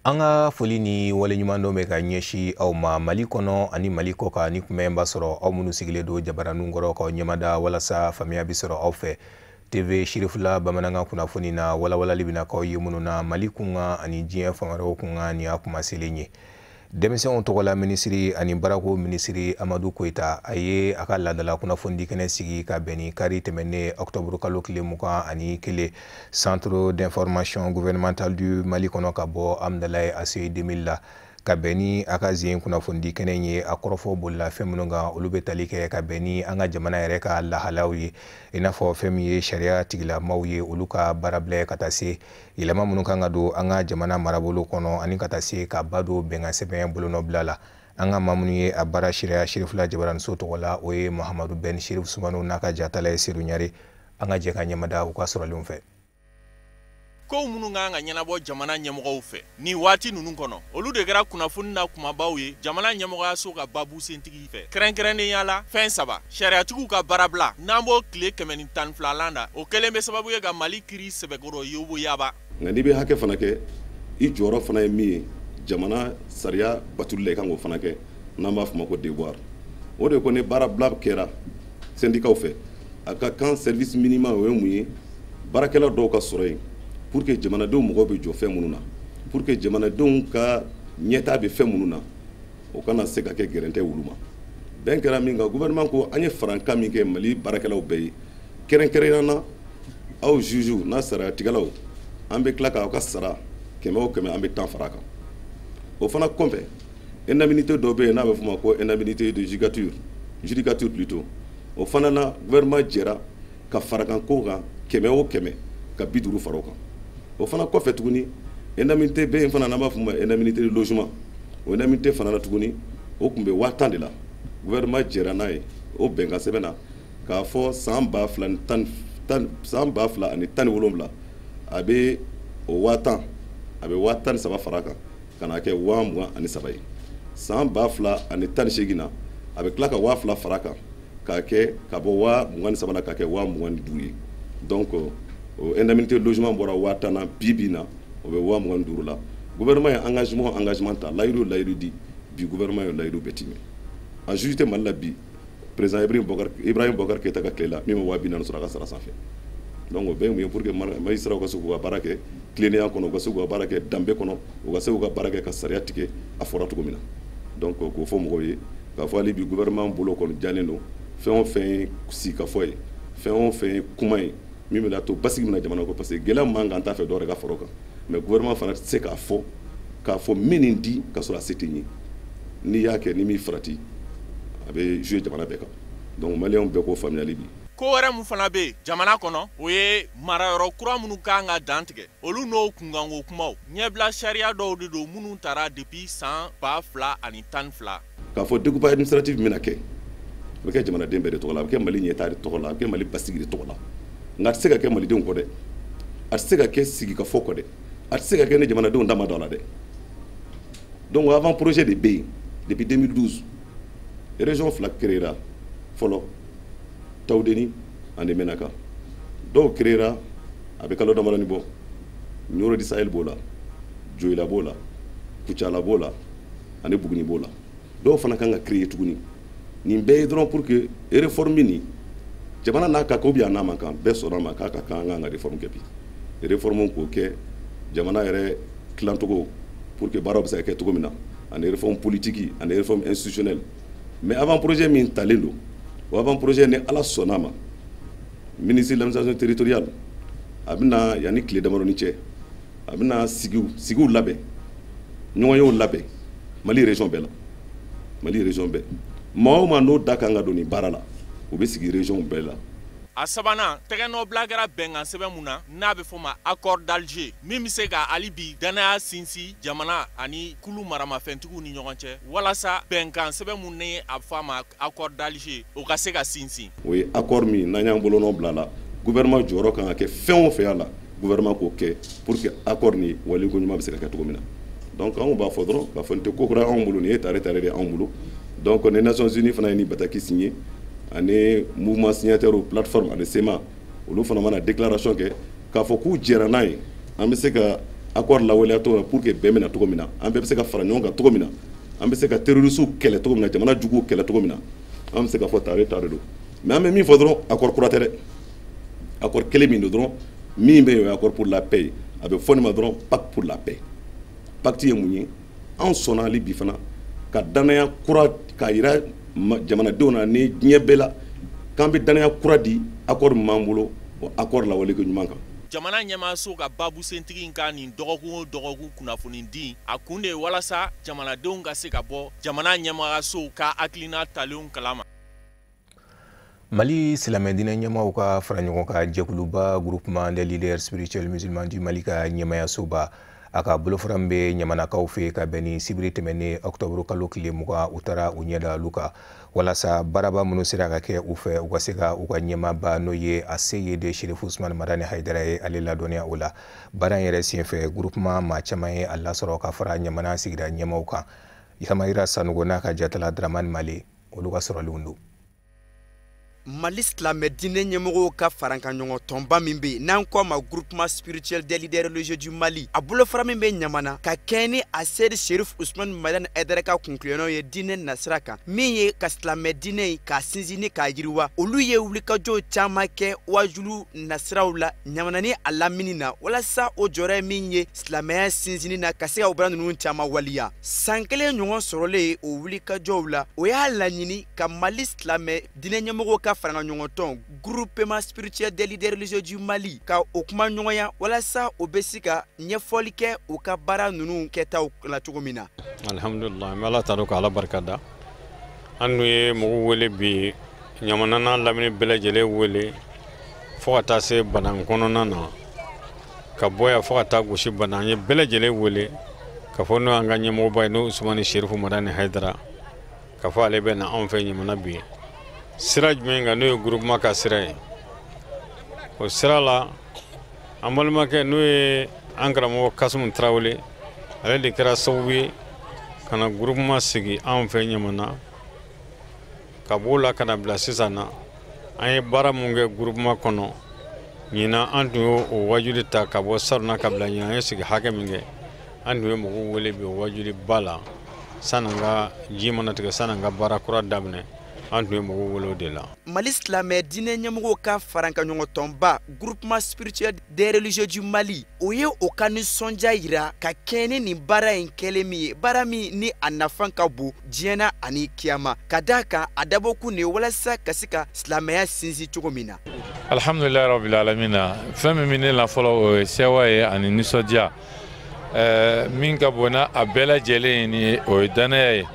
An ka foli ni waleɲuman dɔ bɛ ka ɲɛsin aw ma Mali kɔnɔ ani Mali kɔkan. Ni kuma b'a sɔrɔ aw minnu sigilen don jabaraninw kɔrɔ k'aw ɲɛmada walasa faamuya bɛ sɔrɔ aw fɛ TV Sirifila bamanankan kunnafoni na, walawalali bɛna k'aw ye minnu na Mali kunkan ani diɲɛ fan wɛrɛw kunkan. Nin y'a kuma selen ye. Denmisɛnw tɔgɔla minisiri ani baarako minisiri Amadu Koyita, a ye a ka laadala kunnafonidi kɛnɛ sigi ka bɛn ni kari tɛmɛnen, octobre kalo tile 21, Centre d'information gouvernementale du Mali kɔnɔ, ka bɔ Amudalayi ACI 2000 la, ka bɛn ni a ka zen kunnafonidi kɛnɛ ye. A kɔrɔfɔ bolila fɛn minnu kan, olu bɛ tali kɛ ka bɛn ni an ka jamana yɛrɛ ka lahalaw ye, i n'a fɔ fɛn min ye sariya tigilamaw ye, olu ka baarabila, ka taa se yɛlɛma minnu kan ka don an ka jamana marabolo kɔnɔ, ani ka taa se ka ba don bɛnkan sɛbɛn bolonɔbila la. An ka maa minnu ye a baara sariya Sirifila jabaraniso tɔgɔ la, o ye Mahamadu Bɛn Sirifu Sumano n'a ka jatala ye Sedu Ɲare. An ka jɛ ka ɲɛmada u ka sɔrɔlenw fɛ. Kow minnu kan ka ɲɛnabɔ jamana ɲɛmɔgɔw fɛ nin waati ninnu kɔnɔ, olu de kɛra kunnafoni na kumabaw ye jamana ɲɛmɔgɔyaso ka babu sentigi fɛ. Kɛrɛnkɛrɛnnenya la, fɛn saba: sariyatigiw ka baarabila n'an b'o tile 112nan na, o kɛlen bɛ sababu ye ka Mali kiri sɛbɛkɔrɔ yoboyaba. Nka n'i bɛ hakɛ fana kɛ, i jɔyɔrɔ fana ye min ye jamana sariya batuli la, i kan k'o fana kɛ, n'an b'a fɔ ma ko devoir. O de ko ni baarabila kɛra syndicats fɛ, a ka kan service minimum, o ye mun ye? Baarakɛla dɔw ka sɔrɔ yen pour que jamanadenw mɔgɔw bɛ jɔ fɛn minnu na, pour que jamanadenw ka ɲɛtaa bɛ fɛn minnu na, o kana se ka kɛ gɛrɛntɛ olu ma. Bɛn kɛra min kan, gouvernement ko an ye farankan min kɛ Mali baarakɛlaw bɛɛ ye, kɛrɛnkɛrɛnnenya na aw juges n'a sariyatigɛlaw, an bɛ tila k'aw ka sara 100 o 100, an bɛ 10 fara a kan. O fana kɔfɛ, indemnité dɔ bɛ yen n'a bɛ f'o ma ko indemnité de judicature, judicature plutôt, o fana na gouvernement jɛra ka farakan ko kan, 100 o 100, ka 50 fara o kan. O fana kɔfɛ tuguni, indemnité bɛ yen fana n'an b'a f'o ma indemnité de logement. O indemnité fana na tuguni, o tun bɛ 10 000 de la, gouvernement jɛra n'a ye o bɛnkan sɛbɛn na k'a fɔ san 2010, san 2017, a bɛ o 10 000, a bɛ 13 000 fara a kan ka na kɛ 23 000 ye. San 2018 na, a bɛ tila ka 2000 fara a kan k'a kɛ ka bɔ 23 000 la k'a kɛ 25 000 ye. Donc o indemnité de logement bɔra 10 000 na, bi bi na o bɛ 25 000 la. Gouvernement ye engagement ta, layidu layidu di, bi gouvernement ye layidu bɛɛ timɛ. A juge tɛ Mali la bi, président Ibrahim Boubacar Keïta ka tile la, min bɛ 40 000 sɔrɔ a ka sara sanfɛ. Donc o bɛɛ ye mun ye? Pour que magistrat ka se k'u ka baara kɛ tilennenya kɔnɔ, u ka se k'u ka baara kɛ danbe kɔnɔ, u ka se k'u ka baara kɛ ka sariya tigɛ a fɔra cogo min na. Donc k'o fɔ mɔgɔw ye k'a fɔ hali bi gouvernement bolo kɔni jalen don, fɛn o fɛn ye sigikafɔ ye, fɛn o fɛn ye kuma ye min bɛna to basigi bɛna jamana kɔ, parce que gɛlɛya min b'an kan, an t'a fɛ dɔwɛrɛ ka fara o kan. Mais gouvernement fana tɛ se k'a fɔ min nin di k'a sɔrɔ a se tɛ n ye. N'i y'a kɛ, ni m'i farati, a bɛ jouer jamana bɛɛ kan. Donc maliyɛnw bɛɛ k'o faamuyali bi. Ko wɛrɛ mun fana bɛ yen jamana kɔnɔ, o ye marayɔrɔ kura minnu kan ka dan tigɛ, olu n'o kunkanko kumaw. Ɲɛbila sariya dɔw de don minnu taara depuis san 2012. K'a fɔ découpage administratif bɛna kɛ, a bɛ kɛ jamanaden bɛɛ de tɔgɔ la, a bɛ kɛ Mali ɲɛtaa de tɔgɔ la, a bɛ kɛ Mali basigi de tɔgɔ la. Nka a tɛ se ka kɛ malidenw kɔ dɛ, a tɛ se ka kɛ sigikafɔ kɔ dɛ, a tɛ se ka kɛ ni jamanadenw da ma don a la dɛ. Donc avant projet de bɛ yen depuis 2012. Région fila créera fɔlɔ, Tawudeni ani Menaka. Dɔw créera a bɛ kalo damadɔni bɔ, Nioro du Sahel b'o la, Joyila b'o la, Kucala b'o la ani Buguni b'o la. Dɔw fana kan ka créer tuguni. Nin bɛɛ ye dɔrɔn pour que réforme nin, jamana n'a ka kan ou bien a n'a man kan, bɛɛ sɔnna ma k'a ka kan, an kan ka réforme kɛ bi. Réforme k'o kɛ jamana yɛrɛ tilancogo pour que baaraw bɛ se ka kɛ cogo min na, ani réforme politique ani réforme institutionnelle. Mais avant projet min talen don, o avant projet, ni Ala sɔnna ma, ministre de l'Administration territoriale a bɛna yanni tile damadɔni cɛ, a bɛna sigiw labɛn, ɲɔgɔnyew labɛn Mali région bɛɛ la. Mali région bɛɛ, maa o maa n'o da kan ka don nin baara la, u bɛ sigi région bɛɛ la. A sabanan, tɛgɛnɔbila kɛra bɛnkan sɛbɛn mun na n'a bɛ fɔ ma accord d'Alger, min bɛ se ka hali bi danaya sinsin jamana ani kulu maramafɛntigiw ni ɲɔgɔn cɛ, walasa bɛnkan sɛbɛn mun ni a bɛ fɔ a ma accord d'Alger, o ka se ka sinsin. O ye accord min n'an y'an bolonɔ bila a la, gouvernement jɔyɔrɔ kan ka kɛ fɛn o fɛn a la, gouvernement k'o kɛ pour que accord ni waliko ɲuman bɛ se ka kɛ cogo min na. Donc anw b'a fɔ dɔrɔn k'a fɔ nin tɛ ko kura anw bolo, nin ye tare tare de anw bolo. Donc ni Nations Unies fana ye nin bataki signé, ani mouvement signataire plateforme ani CMA, olu fana mana déclaration kɛ k'a fɔ k'u jɛra n'a ye, an bɛ se ka Accord lawaleya cogo min na pour que bɛn bɛ na cogo min na, an bɛɛ bɛ se ka fara ɲɔgɔn kan cogo min na, an bɛ se ka terroristes kɛlɛ cogo min na, jamana juguw kɛlɛ cogo min na, an bɛ se ka fɔ tare tare don. Mais an bɛ min fɔ dɔrɔn, accord kura tɛ dɛ, accord kelen min don dɔrɔn, min bɛ yen, o ye accord pour la paix ye. A bɛ fɔ nin ma dɔrɔn pacte pour la paix. Pacte ye mun ye? Anw sɔnna hali bi fana ka danaya kura k'a yira jamanadenw na ni diɲɛ bɛɛ la k'an bɛ danaya kura di accord min b'an bolo, o accord lawaliko ɲuman kan. Jamana ɲɛmaaso ka babu sentigi in ka nin dɔgɔkun o dɔgɔkun kunnafoni di, a kun de ye walasa jamanadenw ka se ka bɔ jamana ɲɛmaaso ka hakilina talenw kalama. Mali silamɛdinɛ ɲɛmaaw ka fara ɲɔgɔn kan jɛkuluba Groupement des leaders spirituels musulmans du Mali ka ɲɛmayasoba, a ka bolofara min bɛ ɲamanakaw fɛ ka bɛn ni sibiri tɛmɛnen octobre kalo tile 20, u taara u ɲɛ da olu kan walasa baaraba minnu sera ka kɛ u fɛ, u ka se ka u ka ɲɛmaaba n'o ye a Seyidi Sherifu Usumani Madani Hayidara ye, ale ladɔnniya o la. Baara in yɛrɛ senfɛ, groupement maa caman ye a lasɔrɔ ka fara ɲamana sigida ɲɛmaaw kan. Samayira Sanogo n'a ka jatala Dramani Male, olu ka sɔrɔlenw don. Mali silamɛ diinɛ ɲɛmɔgɔw ka farankanɲɔgɔn tɔnba min bɛ yen n'an ko a ma Groupement spirituel des leaders religieux du Mali, a bolofara min bɛ ɲamana ka kɛɲɛ ni a Seyidi Sherifu Usumani Madani Hayidara ka kunkilennaw ye diinɛ nasira kan, min ye ka silamɛ diinɛ in k'a sinsin ni k'a yiriwa, olu ye wulikajɔw caman kɛ wajulu nasiraw la ɲamana ni a lamini na, walasa o jɔyɔrɔ ye min ye silamɛya sinsinni na, ka se ka o baara ninnu caman waleya. San kelen ɲɔgɔn sɔrɔlen o wulikajɔw la, o y'a laɲini ka Mali silamɛ diinɛ ɲɛmɔgɔw ka farankanɲɔgɔntɔn Groupement spirituel des leaders religieux du Mali ka o kuma ɲɔgɔnya, walasa o bɛ se ka ɲɛfɔli kɛ u ka baara ninnu kɛtaw la cogo min na. Alhamdulillah, an bɛ Ala tanu ka Ala barika da. An dun ye mɔgɔw wele bi, ɲamana n'a lamini bɛɛ lajɛlen wele fo ka taa se Banan kɔnɔna na, ka bɔ yan fo ka taa gosi Banan, an ye bɛɛ lajɛlen wele ka fɔ n'o y'an ka ɲɛmɔgɔba ye, n'o Usumani Sherifu Madani Hayidara, ka fɔ ale bɛ na anw fɛ ɲamana bi. Sira jumɛn kan? N'o ye groupement ka sira ye. O sira la, an balimakɛ n'o ye an karamɔgɔ Kasimu Tarawele, ale de kɛra sababu ye ka na groupement sigi anw fɛ ɲamana. Ka b'o la ka na bila sisan na, an ye baara mun kɛ groupement kɔnɔ ɲinan, an tun y'o o wajuli ta ka bɔ Saruna ka bila ɲinan, an ye sigi hakɛ min kɛ, an tun ye mɔgɔw wele bi o wajuli ba la san'an ka ji mana tigɛ, san'an ka baara kura daminɛ, an tun ye mɔgɔw wele o de la. Mali silamɛ diinɛ ɲɛmɔgɔw ka farankanɲɔgɔntɔnba Groupement spirituel des religieux du Mali, o ye o ka nisɔndiya yira ka kɛɲɛ ni nin baara in kɛlen min ye, baara min ni a nafa ka bon diɲɛ na ani kiyama, ka d'a kan a dabɔkun de ye walasa ka se ka silamɛya sinsin cogo min na. Alhamdulilayi rabbil alamina, fɛn min bɛ ne la fɔlɔ, o ye sewa ye ani nisɔndiya. Min ka bon n'a a bɛɛ lajɛlen ye, o ye danaya ye.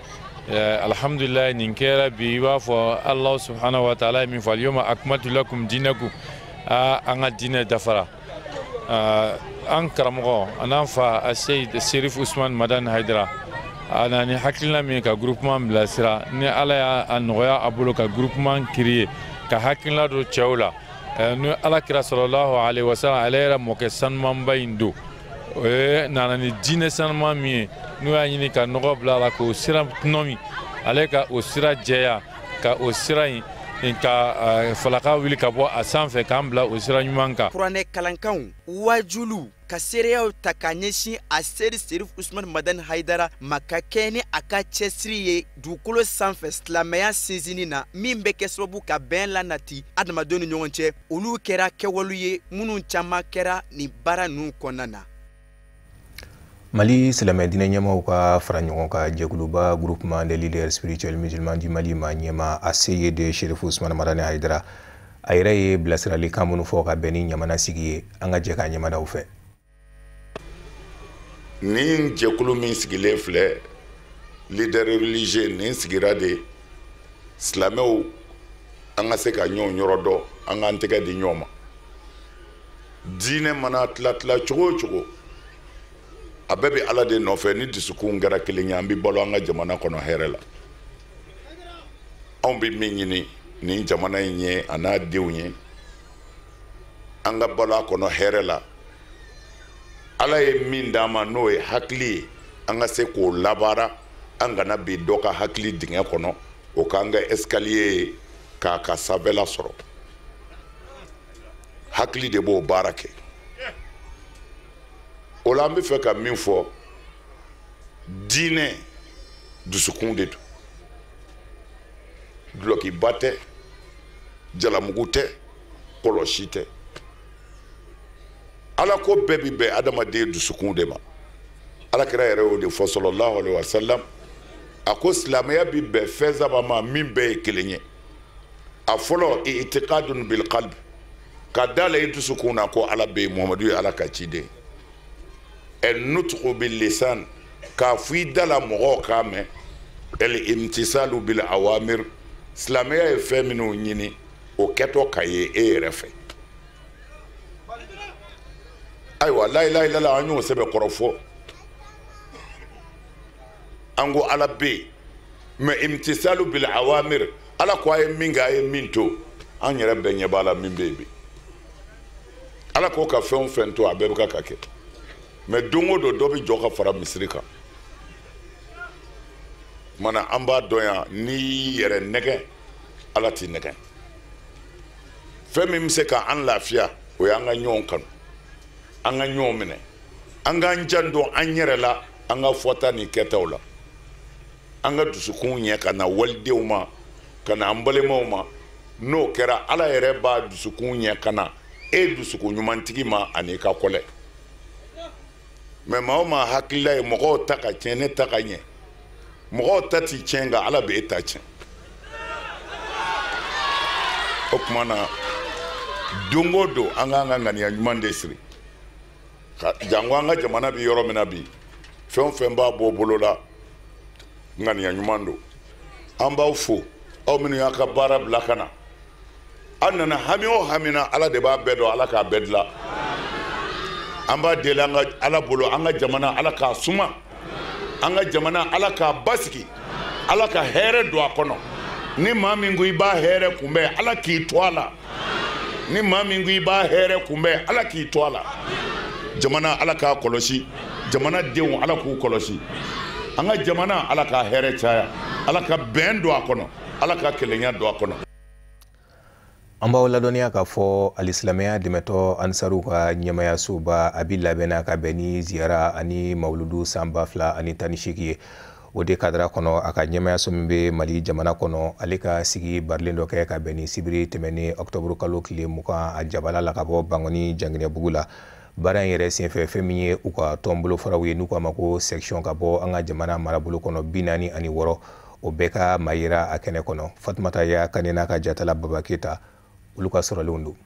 Alhamdulillah, nin kɛra bi, i b'a fɔ Allah subhanahu wa ta'ala ye min fɔ, al-yawma akmaltu lakum dinakum, an ka diinɛ dafara. An karamɔgɔ an n'an fa Seyid Sherifu Usumani Madani Hayidara, a nana ni hakilina min ye ka groupement bilasira, ni Ala y'a nɔgɔya a bolo ka groupement créer, ka hakilina don cɛw la, ni Ala kira sallallahu alaihi wasallam, ale yɛrɛ mɔkɛ sanumanba in don, o ye nana ni diinɛ sanuman min ye, n'u y'a ɲini ka nɔgɔ bila a la k'o sira tɔnɔmi, ale ka o sira jɛya, ka o sira in ka falaka wuli ka bɔ a sanfɛ k'an bila o sira ɲuman kan. Kuranɛ kalankanw, wajuluw, ka seereyaw ta k'a ɲɛsin a Seyidi Sherifu Usumani Madani Hayidara ma, ka kɛɲɛ ni a ka cɛsiri ye dugukolo sanfɛ silamɛya sinsinni na, min bɛ kɛ sababu ka bɛn lanati adamadenw ni ɲɔgɔn cɛ, olu kɛra kɛwalew ye minnu caman kɛra nin baara ninnu kɔnɔna na. Mali silamɛ diinɛ ɲɛmaaw ka fara ɲɔgɔn kan jɛkuluba Groupement des leaders spirituels musulmans du Mali ma ɲɛmaa a Seyidi Sherifu Usumani Madani Hayidara, a yɛrɛ ye bilasiralikan minnu fɔ ka bɛn ni ɲamana sigi ye, an ka jɛ k'a ɲɛmadaw fɛ. Nin jɛkulu min sigilen filɛ, leader religieux, nin sigira de silamɛw an ka se ka ɲɔgɔn yɔrɔ dɔn, an k'an tɛgɛ di ɲɔgɔn ma. Diinɛ mana tila tila cogo o cogo, a bɛɛ bɛ Ala de nɔfɛ. Ni dusukun kɛra kelen ye, an bɛ balo an ka jamana kɔnɔ hɛrɛ la. Anw bɛ min ɲini nin jamana in ye a n'a denw ye, an ka balo a kɔnɔ hɛrɛ la. Ala ye min d'an ma n'o ye hakili ye, an ka se k'o labaara, an kana bin dɔ ka hakili dingɛ kɔnɔ, o k'an ka escalier ye k'a ka sanfɛla sɔrɔ. Hakili de b'o baara kɛ. O la an bɛ fɛ ka min fɔ, diinɛ dusukun de don, dulɔkiba tɛ, jalamugu tɛ, kɔlɔsi tɛ. Ala ko bɛɛ bi bɛn adamaden dusukun de ma. Ala kira yɛrɛ y'o de fɔ sallallahu alaihi wa sallam, a ko silamɛya bi bɛn fɛn saba ma min bɛɛ ye kelen ye. A fɔlɔ, i'tiqadun bil qalb, ka da la i dusukun na ko Ala bɛ yen, Muhamadu ye Ala ka ciden. Ɛ nutqu bil lisan, k'a fɔ i da la mɔgɔw k'a mɛn. El imtisalu bil awamir, silamɛya ye fɛn minnu ɲini o kɛtɔ ka ye e yɛrɛ fɛ. Ayiwa, la ilaha illallah, an y'o sɛbɛn kɔrɔ fɔ, an ko Ala bɛ yen, mɛ imtisalu bil awamir, Ala ko a ye min kɛ, a ye min to, an yɛrɛ bɛɛ ɲɛ b'a la min bɛ yen bi. Ala ko ka fɛn o fɛn to, a bɛɛ bɛ ka kɛ, mɛ don o don dɔ bɛ jɔ ka fara misiri kan. Kumana an b'a dɔn yan, n'i y'i yɛrɛ nɛgɛ, Ala t'i nɛgɛ. Fɛn min bɛ se k'an lafiya, o y'an ka ɲɔgɔn kanu, an ka ɲɔgɔn minɛ, an k'an janto an yɛrɛ la, an ka fɔta ni kɛtaw la, an ka dusukun ɲɛ ka na walidenw ma, ka na an balimaw ma. N'o kɛra, Ala yɛrɛ b'a dusukun ɲɛ ka na e dusukun ɲumantigi ma ani ka kɔlɛ. Mɛ maa o maa hakilila ye mɔgɔw ta ka tiɲɛ, ne ta ka ɲɛ, mɔgɔw ta ti tiɲɛ, nka Ala bɛ e ta tiɲɛ. O tuma na, don o don an k'an ka ŋaniya ɲuman de siri, janko an ka jamana bɛ yɔrɔ min na bi, fɛn o fɛn b'a bɔ bolo la, ŋaniya ɲuman don. An b'aw fo, aw minnu y'a ka baara bila ka na, aw nana hami o hami na, Ala de b'a bɛɛ dɔn, Ala k'a bɛɛ dilan. An b'a deli an ka Ala bolo, an ka jamana Ala k'a suma, an ka jamana Ala k'a basigi, Ala ka hɛrɛ don a kɔnɔ. Ni maa min ko i b'a hɛrɛ kunbɛn, Ala k'i to a la. Ni maa min ko i b'a hɛrɛ kunbɛn, Ala k'i to a la. Jamana Ala k'a kɔlɔsi, jamana denw Ala k'u kɔlɔsi, an ka jamana Ala k'a hɛrɛ caya, Ala ka bɛn don a kɔnɔ, Ala ka kelenya don a kɔnɔ. An b'aw ladɔnniya k'a fɔ alisilamɛya dɛmɛtɔ ansaruw ka ɲɛmayasoba a bi labɛnna ka bɛn ni ziyara ani mawuludu san 2018 ye. O de kadara kɔnɔ, a ka ɲɛmayaso min bɛ Mali jamana kɔnɔ, ale ka sigi barilen dɔ kɛ ka bɛn ni sibiri tɛmɛnen ɔkutɔburu kalo tile 20 a jabala la ka bɔ Bankɔni Janginɛbugu la. Baara in yɛrɛ senfɛ, fɛn min ye u ka tɔn bolofaraw ye n'u k'a ma ko section ka bɔ an ka jamana marabolo kɔnɔ 46, o bɛɛ ka mayira a kɛnɛ kɔnɔ. Fatumata Ya Kane n'a ka jatala Baba Keyita, olu ka sɔrɔlenw don.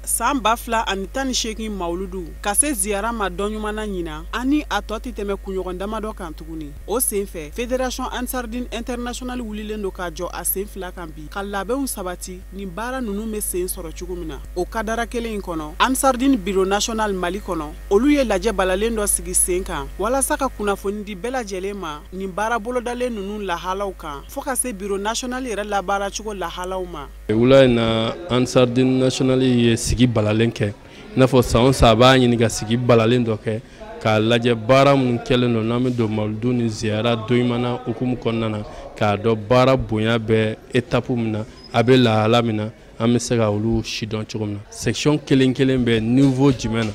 San 2018 mawuludu ka se ziyara ma dɔn ɲuman na ɲinan, ani a tɔ tɛ tɛmɛ kunɲɔgɔn damadɔ kan tuguni. O senfɛ, Fédération Ansardine Internationale wulilen don k'a jɔ a sen fila kan bi ka labɛnw sabati nin baara ninnu bɛ sen sɔrɔ cogo min na. O kadara kelen in kɔnɔ, Ansardine Bureau National Mali kɔnɔ, olu ye lajɛ balalen dɔ sigi sen kan walasa ka kunnafoni di bɛɛ lajɛlen ma nin baara bolodalen ninnu lahalaw kan, fo ka se Bureau National yɛrɛ labaaracogo lahalaw ma. Wula in na, Ansardine National ye sigi balalen kɛ, i n'a fɔ san o san a b'a ɲini ka sigi balalen dɔ kɛ k'a lajɛ baara minnu kɛlen don n'an bɛ don mawuludu ni ziyara doɲumana hukumu kɔnɔna na, k'a dɔn baara bonya bɛ étape min na, a bɛ lahala min na, an bɛ se ka olu sidɔn cogo min na. Section kelen kelen bɛ niveau jumɛn na,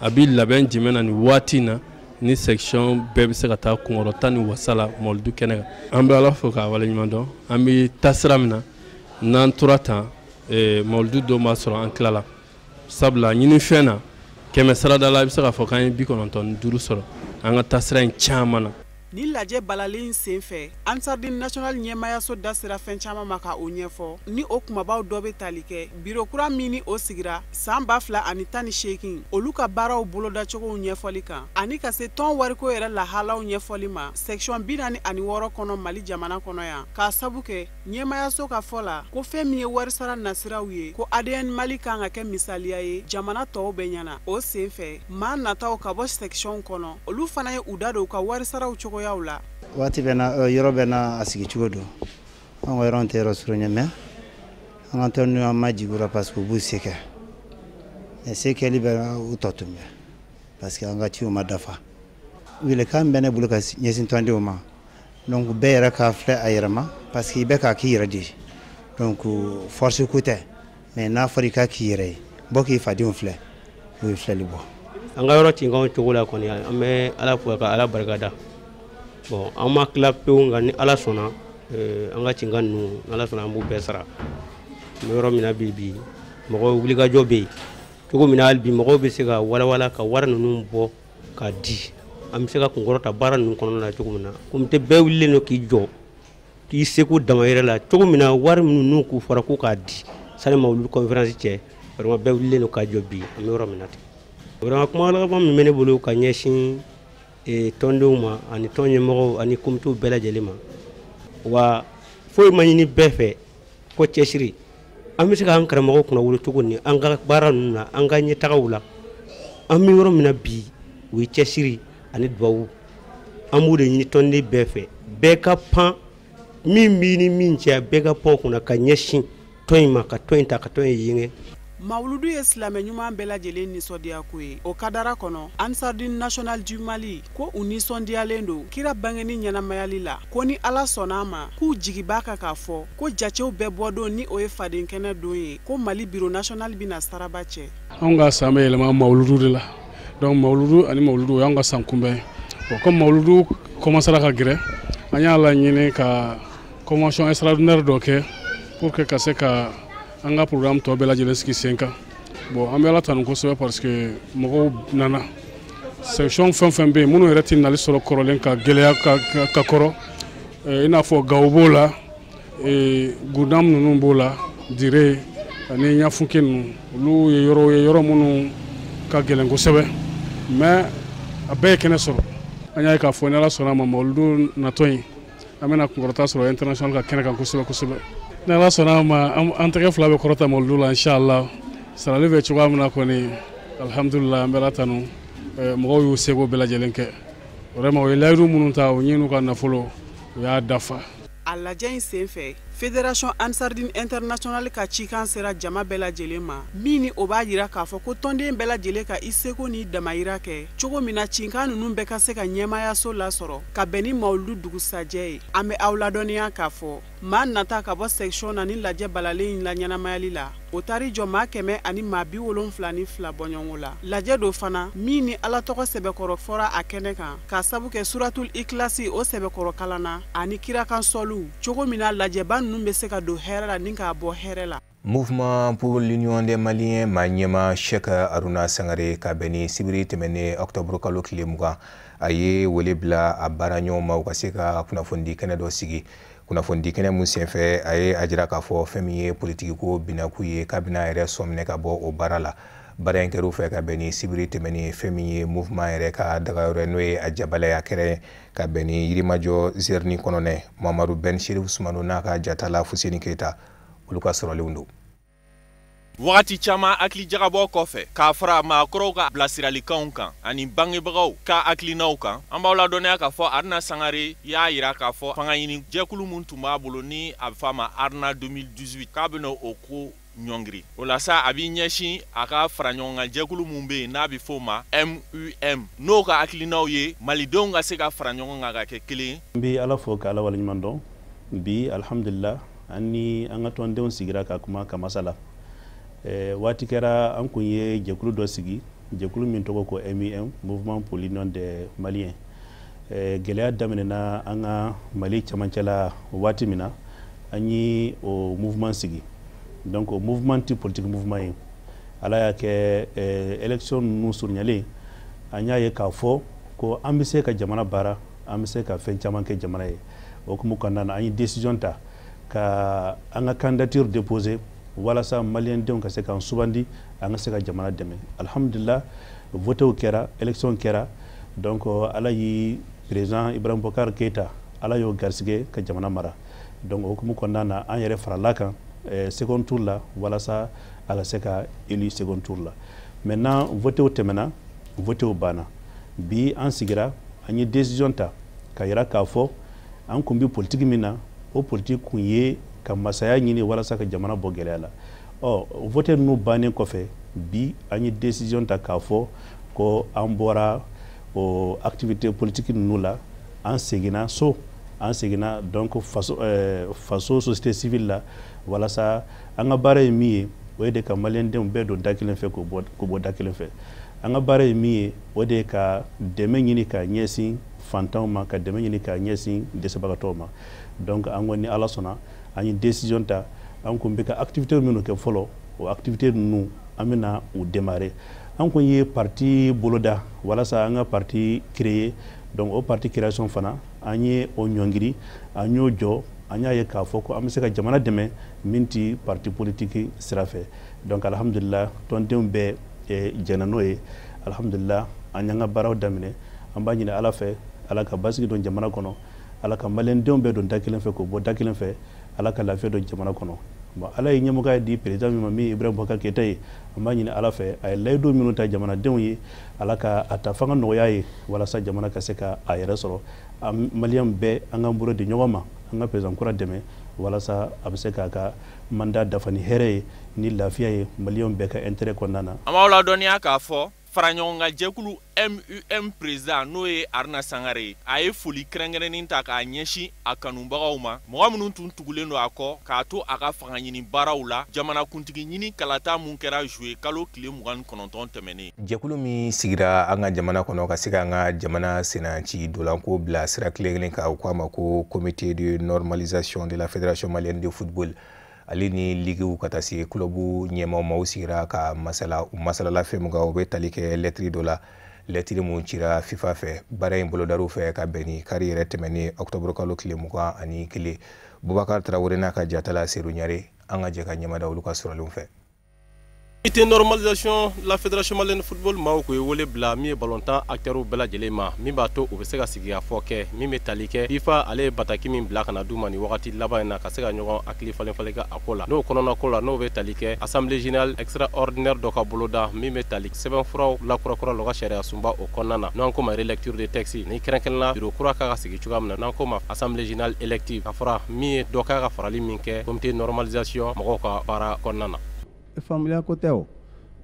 a bɛ labɛn jumɛn na nin waati in na, ni section bɛɛ bɛ se ka taa kunkɔrɔta ni wasa la mawuludu kɛnɛ kan. An bɛ Ala fo k'a waleɲuman dɔn, an bɛ taasira min na, n'an tora tan, mawuludu don b'a sɔrɔ an tilala, sabula ɲinifɛn na 100 sarada la, i bɛ se k'a fɔ k'an ye 95 sɔrɔ an ka taasira in caman na. Ni lajɛ balalen sen fɛ, Ansardine National ɲɛmayaso da sera fɛn caman ma ka o ɲɛfɔ, ni o kumabaw dɔ bɛ tali kɛ biro kura min ni o sigira san 2018, olu ka baaraw bolodacogow ɲɛfɔli kan, ani ka se tɔn wariko yɛrɛ lahalaw ɲɛfɔli ma section 46 kɔnɔ Mali jamana kɔnɔ yan, k'a sabu kɛ ɲɛmayaso ka fɔ la ko fɛn min ye warisara nasiraw ye, ko ADN Mali kan ka kɛ misaliya ye jamana tɔw bɛɛ ɲɛna. O sen fɛ, maa nataw ka bɔ section kɔnɔ, olu fana ye u da don u ka warisaraw cogoyaw la. Waati bɛɛ n'a, yɔrɔ bɛɛ n'a a sigi cogo don. An ka yɔrɔ tɛ yɔrɔ surunya, mɛ an ka tɔn an ma jigin u la parce que u b'u se kɛ, mɛ se kɛli bɛ u tɔ tun bɛ parce que an ka ciw ma dafa. Welekan bɛ ne bolo ka ɲɛsin tɔndenw ma, donc bɛɛ yɛrɛ k'a filɛ a yɛrɛ ma parce que i bɛ k'a k'i yɛrɛ de ye, donc force ko tɛ, mais n'a fɔra i k'a k'i yɛrɛ ye, bɔ k'i fadenw filɛ, o ye filɛli bɔ. An ka yɔrɔ cinkanw cogo la kɔni, an bɛ Ala fo ka Ala barikada. Bon, an ma tila pewu, nka ni Ala sɔnna, an ka cinkan ninnu, ni Ala sɔnna, an b'u bɛɛ sara. An bɛ yɔrɔ min na bi, bi mɔgɔw wulikajɔ bɛ yen cogo min na, hali bi mɔgɔw bɛ se ka walawala ka wari ninnu bɔ ka di, an bɛ se ka kunkɔrɔta baara ninnu kɔnɔna na cogo min na. Komite bɛɛ wulilen don k'i jɔ k'i seko damayɛrɛ la cogo min na, wari minnu n'u k'u fɔra ko k'a di sani mawuludu conférence cɛ, vraiment bɛɛ wulilen don k'a jɔ bi, an bɛ yɔrɔ min na ten. Vraiment, kuma laban min bɛ ne bolo ka ɲɛsin tɔndenw ma ani tɔn ɲɛmɔgɔw ani komitew bɛɛ lajɛlen ma, wa foyi ma ɲini bɛɛ fɛ ko cɛsiri. An bɛ se k'an karamɔgɔw kunnawolo cogo ni an ka baara ninnu na, an ka ɲɛtagaw la, an bɛ yɔrɔ min na bi, o ye cɛsiri ani duwawu. An b'o de ɲini tɔnden bɛɛ fɛ, bɛɛ ka pan min b'i ni min cɛ, bɛɛ ka pan o kunna ka ɲɛsin tɔn in ma, ka tɔn in ta, ka tɔn in yenge. Mawuludu ye silamɛ ɲuman bɛɛ lajɛlen nisɔndiya ko ye. O kadara kɔnɔ, Ansardine National du Mali ko u nisɔndiyalen don kira bangeni ɲɛnamayali la, ko ni Ala sɔnna a ma, k'u jigi b'a kan k'a fɔ ko jatew bɛɛ bɔdon, ni o ye faden kɛnɛ don ye, ko Mali bureau national bɛna saraba cɛ. Anw ka san bɛ yɛlɛma mawuludu de la. Donc mawuludu ani mawuludu, o y'anw ka san kunbɛn ye. Bon, comme mawuludu commencera ka gɛrɛ, an y'a laɲini ka convention extraordinaire dɔ kɛ pour que ka se ka an ka programme tɔ bɛɛ lajɛlen sigi sen kan. Bon, an bɛ Ala tanu kosɛbɛ parce que mɔgɔw nana. Section fɛn fɛn bɛ yen, minnu yɛrɛ tɛ nali sɔrɔ kɔrɔlen ka gɛlɛya ka kɔrɔ, i n'a fɔ Gawo b'o la, Gudam ninnu b'o la, Dire ani Ɲafunke ninnu, olu ye yɔrɔw ye, yɔrɔ minnu ka gɛlɛn kosɛbɛ, mais a bɛɛ ye kɛnɛ sɔrɔ. An y'a ye k'a fɔ ni Ala sɔnna a ma, mawuludu natɔ in, an bɛna kunkɔrɔta sɔrɔ international ka kɛnɛ kan kosɛbɛ kosɛbɛ. Ni Ala sɔnna a ma, an tɛgɛ fila bɛ kɔrɔta mawuludu la, inshallah. Sarali bɛ cogoya min na kɔni, alhamdulillah, an bɛ Ala tanu. Mɔgɔw y'u seko bɛɛ lajɛlen kɛ. Vraiment, u ye layidu minnu ta, u ɲin'u ka nafolo, u y'a dafa. A lajɛ in senfɛ, Fédération Ansardine Internationale ka cikan sera jama bɛɛ lajɛlen ma, min ni o b'a jira k'a fɔ ko tɔnden bɛɛ lajɛlen ka i seko ni damayira kɛ cogo min na, cinkan ninnu bɛɛ ka se ka ɲɛmayaso lasɔrɔ ka bɛn ni mawuludu dugusajɛ ye. An bɛ aw ladɔnniya k'a fɔ maa nata ka bɔ section na ni lajɛ balalen in la ɲɛnamayali la, o taari jɔ maa 172 bɔɲɔgɔnko la. Lajɛ do fana min ni Ala tɔgɔ sɛbɛkɔrɔ fɔra a kɛnɛ kan, k'a sabu kɛ suratul ikilasi o sɛbɛkɔrɔ kalanna ani kirakan sɔliw, cogo min na lajɛba ninnu bɛ se ka don hɛrɛ la ni k'a bɔ hɛrɛ la. Mouvement pour l'Union des Maliens maa ɲɛma Cheikh Haruna Sangare, ka bɛn ni sibiri tɛmɛnen octobre kalo tile 20, a ye wele bila a baara ɲɔgɔn ma, u ka se ka kunnafonidi kɛnɛ dɔ sigi. Kunnafonidi kɛnɛ mun senfɛ, a ye a jira k'a fɔ fɛn min ye politiki ko binaku ye, k'a bɛna yɛrɛ sɔminɛ ka bɔ o baara la. Baara in kɛr'u fɛ ka bɛn ni sibiri tɛmɛnen, fɛn min ye mouvement yɛrɛ ka dagayɔrɔ, n'o ye a jabalaya kɛrɛ, ka bɛn ni Yirimajɔ zɛrini kɔnɔnɛ. Mamadu Ben Sherif Sumano n'a ka jatala Fuseni Keyita, olu ka sɔrɔlenw don. Wagati caman hakilijagabɔ kɔfɛ, k'a fara maakɔrɔw ka bilasiralikanw kan ani bangebagaw ka hakilinaw kan, an b'aw ladɔnniya k'a fɔ Haruna Sangare y'a yira k'a fɔ fanga ɲini jɛkulu min tun b'a bolo, ni a bɛ f'a ma Haruna 2018, k'a bɛna o ko ɲɔngiri. O la sa, a b'i ɲɛsin a ka fara ɲɔgɔn kan jɛkulu min bɛ yen n'a bɛ f'o ma MUM, n'o ka hakilinaw ye malidenw ka se ka fara ɲɔgɔn kan ka kɛ kelen ye. N bɛ Ala fo ka Ala waleɲuman dɔn. Bi, alhamdulillah, an ni an ka tɔndenw sigira ka kuma ka masala. Waati kɛra, an kun ye jɛkulu dɔ sigi, jɛkulu min tɔgɔ ko MUM, Mouvement pour l'Union des Maliens. Gɛlɛya daminɛna an ka Mali cɛmancɛ la waati min na, an ye o mouvement sigi. Donc o mouvement ti politique mouvement ye. Ala y'a kɛ, élection ninnu surunyalen, an y'a ye k'a fɔ ko an bɛ se ka jamana baara, an bɛ se ka fɛn caman kɛ jamana ye. O hukumu kɔnɔna na, an ye décision ta ka an ka candidature déposer walasa maliyɛndenw ka se k'an sugandi, an ka se ka jamana dɛmɛ. Alhamdulillah, votew kɛra, élection kɛra. Donc Ala yi président Ibrahim Boubacar Keïta, Ala y'o garisɛgɛ ka jamana mara. Donc o hukumu kɔnɔna na, an yɛrɛ farala kan second tour la walasa a ka se ka élu second tour la. Maintenant, votew tɛmɛna, votew banna. Bi an sigira, an ye décision ta ka yira k'a fɔ an kun bɛ politique min na, o politique kun ye ka masaya ɲini walasa ka jamana bɔ gɛlɛya la. Ɔ, vote ninnu bannen kɔfɛ, bi an ye décision ta k'a fɔ ko an bɔra o activité politique ninnu la, an seginna so, an seginna donc faso société civile la, walasa an ka baara ye min ye. o ye de ka maliyɛndenw bɛɛ don da kelen fɛ k'o bɔ da kelen fɛ. An ka baara ye min ye, o de ye ka dɛmɛ ɲini ka ɲɛsin fantanw ma, ka dɛmɛ ɲini ka ɲɛsin dɛsɛbagatɔw ma. Donc an ko ni Ala sɔnna, an ye décision ta. An kun bɛ ka activité minnu kɛ fɔlɔ, o activité ninnu an bɛna u démarrer. An kun ye parti boloda walasa an ka parti créer. Donc o parti création fana, an ye o ɲɔngiri, an y'o jɔ. An y'a ye k'a fɔ ko an bɛ se ka jamana dɛmɛ min ti parti politique sira fɛ. Donc alhamdulillah, tɔndenw bɛɛ jɛnna n'o ye. Alhamdulillah, an y'an ka baaraw daminɛ. An b'a ɲini Ala fɛ, Ala ka basigi don jamana kɔnɔ, Ala ka maliyɛndenw bɛɛ don da kelen fɛ k'o bɔ da kelen fɛ, Ala ka lafiya don jamana kɔnɔ. Bon, Ala ye ɲɛmɔgɔya di président min ma, min ye Ibrahim Boubacar Keïta ye, an b'a ɲini Ala fɛ, a ye layidu minnu ta jamanadenw ye, Ala ka a ta fanga nɔgɔya ye walasa jamana ka se ka a yɛrɛ sɔrɔ. Maliyɛn bɛɛ, an k'an bolo di ɲɔgɔn ma, an ka président kura dɛmɛ walasa a bɛ se k'a ka mandat dafa ni hɛrɛ ye, ni lafiya ye, maliyɛnw bɛɛ ka intérêt kɔnɔna na. An b'aw ladɔnniya k'a fɔ faraɲɔgɔnkan jɛkulu MUM président, n'o ye Aruna Sangare ye, a ye foli kɛrɛnkɛrɛnnen ta k'a ɲɛsin a kanubagaw ma, mɔgɔ minnu tun tugulen don a kɔ k'a to a ka fanga ɲini baaraw la jamanakuntigi ɲini kalata mun kɛra juillet kalo tile 29 tɛmɛnen. Jɛkulu min sigira an ka jamana kɔnɔ ka se k'an ka jamana sennaci dolanko bila sira kelen kan, u k'a ma ko Comité de normalisation de la Fédération malienne de football, ale ni ligiw ka taa se kulobu ɲɛmaw ma, u sigira ka masala. U masalala fɛn min kan, u bɛ tali kɛ lɛtiri dɔ la, lɛtiri mun cira FIFA fɛ. Baara in bolodar'u fɛ ka bɛn ni kari yɛrɛ tɛmɛnen, octobre kalo tile 21. Bubakar Tarawele n'a ka jatala Seru Ɲare, an ka jɛ ka ɲɛmada olu ka sɔrɔlenw fɛ. Comité normalisation la Fédération malienne de football maaw ko ye wele bila min ye balontan acteurs bɛɛ lajɛlen ma, min b'a to u bɛ se ka sigikafɔ kɛ min bɛ tali kɛ FIFA ale ye bataki min bila ka na d'u ma nin wagati laban in na, ka se ka ɲɔgɔn hakili falen falen kɛ a ko la. N'o kɔnɔna ko la, n'o bɛ tali kɛ assemblée générale extraordinaire dɔ ka boloda min bɛ tali sɛbɛnfuraw lakurakura la u ka sariya sunba o kɔnɔna na, n'an ko ma relecture de texte, ni kɛrɛnkɛrɛnnenya bureau kura ka sigi cogoya min na, n'an ko ma assemblée générale élective, ka fara min ye dɔ k'a ka farali min kɛ comité normalisation mɔgɔw ka baara kɔnɔna na. Faamuya ko tɛ o,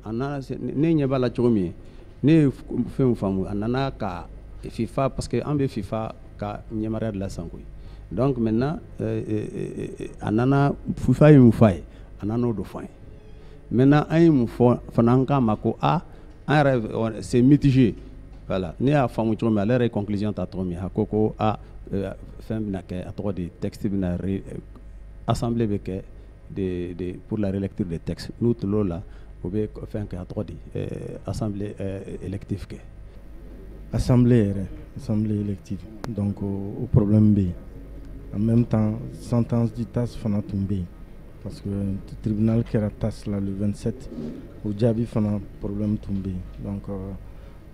a nana, ne ɲɛ b'a la cogo min, ne ye fɛnw faamu, a nana ka FIFA, parce que an bɛ FIFA ka ɲɛmariya de la sisan koyi. Donc maintenant, a nana, FIFA ye mun fɔ a ye, a nana o de fɔ an ye. Maintenant, an ye mun fɔ fana? An k'a ma ko a an yɛrɛ, c'est mitigé. Voilà, ne y'a faamu cogo min, ale yɛrɛ ye conclusion ta cogo min, a ko a fɛn bɛna kɛ, a tɔgɔ di, texte bɛna, assemblée bɛ kɛ pour la relecture des textes. N'u til'o la, u bɛ fɛn kɛ, a tɔgɔ di, assemblée élective kɛ. Assemblée yɛrɛ, assemblée élective, donc o problème bɛ yen. En même temps, sentence du TAS fana tun bɛ yen, parce que tribunal kɛra TAS la le 27, o jaabi fana problème tun bɛ yen. Donc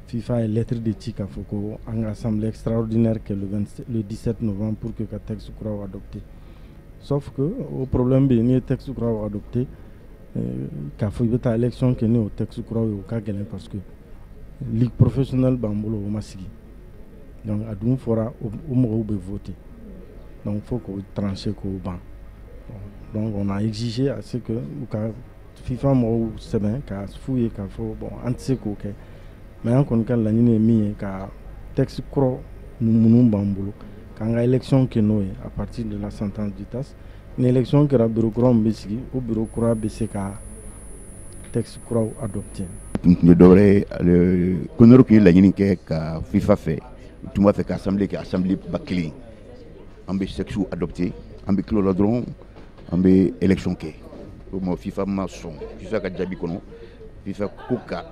FIFA ye lettre de ci k'a fɔ ko an ka assemblée extraordinaire kɛ le 17 novembre pour que ka texte kuraw adopté. Sauf que o problème bɛ yen, n'i ye texte kuraw adopté, k'a fɔ i bɛ taa élection kɛ ni o texte kuraw ye, o ka gɛlɛn, parce que ligue professionnelle b'an bolo, o ma sigi. Donc a dun fɔra o mɔgɔw bɛ voter, donc faut k'o trancher k'o ban. Donc on a exigé à ce que u ka FIFA mɔgɔw sɛbɛn k'a f'u ye k'a fɔ bon, an tɛ se k'o kɛ, mais an kɔni ka laɲini ye min ye, ka texte kɔrɔ minnu b'an bolo, k'an ka élection kɛ n'o ye à partir de la sentence du TAS. Ni élection kɛra, bureau kura min bɛ sigi, o bureau kura bɛ se ka texte kuraw adopté. Tun tɛ dɔwɛrɛ ye, CONOR tun ye laɲini kɛ ka FIFA fɛ, u tun b'a fɛ ka assemblée kɛ assemblée ba kelen, an bɛ texte adopté, an bɛ tila o la dɔrɔn, an bɛ élection kɛ. O ma, FIFA ma sɔn. FIFA ka jaabi kɔnɔ, FIFA ko ka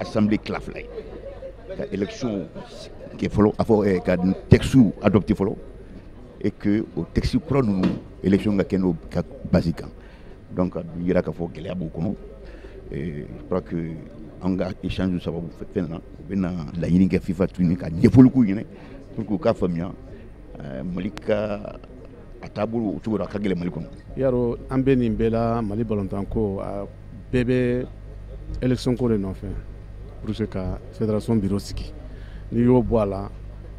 assemblée tila fila ye, ka élection kɛ fɔlɔ, a fɔ ka texte adopté fɔlɔ, et que o texte kura ninnu, élection ka kɛ n'o ka base kan. Donc a dun yira k'a fɔ gɛlɛya b'o kɔnɔ. Je crois que an ka échange sababu fɛn na, u bɛna laɲini kɛ FIFA tuguni ka ɲɛfɔli k'u ɲɛna pour que u k'a faamuya Mali ka a taabolo o cogo la, a ka gɛlɛn Mali kɔnɔ. Yarɔ, an bɛ nin bɛɛ la, Mali balontan ko, a bɛɛ bɛ élection ko de nɔfɛ pour que ka fédération bureau sigi. N'i y'o bɔ a la,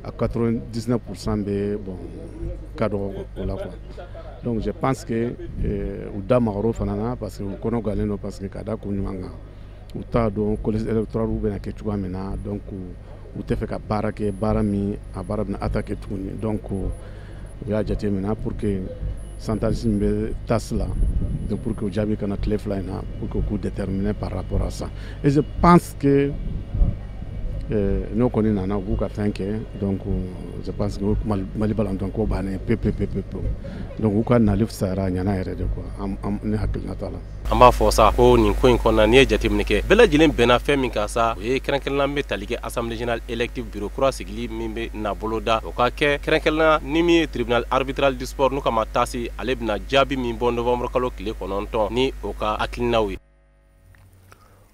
a 99% bɛ bon ka dɔgɔ o la quoi. Donc je pense que u da magar'o fana na, parce que u kɔnɔ gannen don, parce que ka da kun ɲuman kan, u t'a dɔn collège électoral bɛna kɛ cogoya min na. Donc u tɛ fɛ ka baara kɛ, baara min a baara bɛna attaquer tuguni. Donc u y'a jateminɛ pour que sentence min bɛ TAS la Donc pour que o jaabi kana tile 2 in na, pour que k'u déterminer par rapport à ça. Et je pense que n'o kɔni nana, u b'u ka fɛn kɛ. Donc je pense que Mali balontan ko bannen pe pe pe pe pe. Donc u ka nali fisayara, a ɲɛna yɛrɛ de quoi, an ne hakilinata la. An b'a fɔ sa ko nin ko in kɔnɔna, n'i ye jateminɛ kɛ, bɛɛ lajɛlen bɛnna fɛn min kan sa, o ye kɛrɛnkɛrɛnnenya bɛ tali kɛ assemblée générale élective, bureau kura sigili min bɛ na boloda, o ka kɛ kɛrɛnkɛrɛnnenya ni min ye tribunal arbitral du sport n'u kama TAS, ale bɛna jaabi min bɔ novembre kalo tile 9 ni o ka hakilinaw ye.